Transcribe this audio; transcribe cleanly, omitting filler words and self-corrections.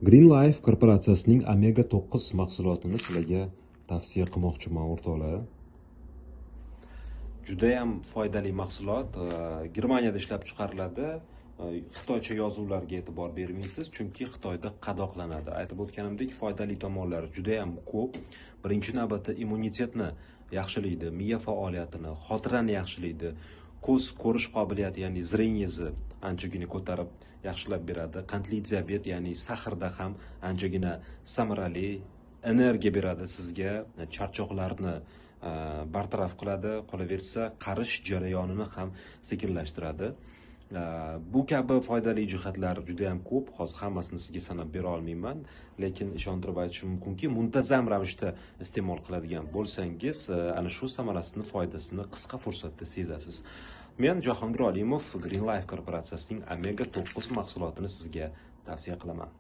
Green Life korporatsiyasining Omega 9 mahsulotini sizlarga tavsiya qilmoqchiman, o'rtoqlar. Judayam foydali mahsulot, Germaniyada ishlab chiqariladi. Xitoycha yozuvlarga e'tibor bermaysiz, chunki Xitoyda qadoqlanadi. Aytib o'tganimdek, foydali tomonlari judayam ko'p. Birinchi navbatda immunitetni yaxshilaydi, miya faoliyatini, xotirani yaxshilaydi, ko'z ko'rish qobiliyati, ya'ni зрение si anchagina ko'tarib yaxshilab beradi. Qandli diabet, ya'ni сахар da ham anchagina samarali, energiya beradi sizga, charchoqlarni bartaraf qiladi, qolaversa qarish jarayonini ham sekinlashtiradi. Bu kabi foydali jihatlar juda ham ko'p. Hozir hammasini sizga sanab bera olmayman, lekin ishontirib aytishim mumkinki, muntazam ravishda iste'mol qiladigan bo'lsangiz, ana shu samarasini, foydasini qisqa fursatda sezasiz. Men Jahongir Olimov, Green Life korporatsiyasining Omega 9 mahsulotini sizga tavsiya qilaman.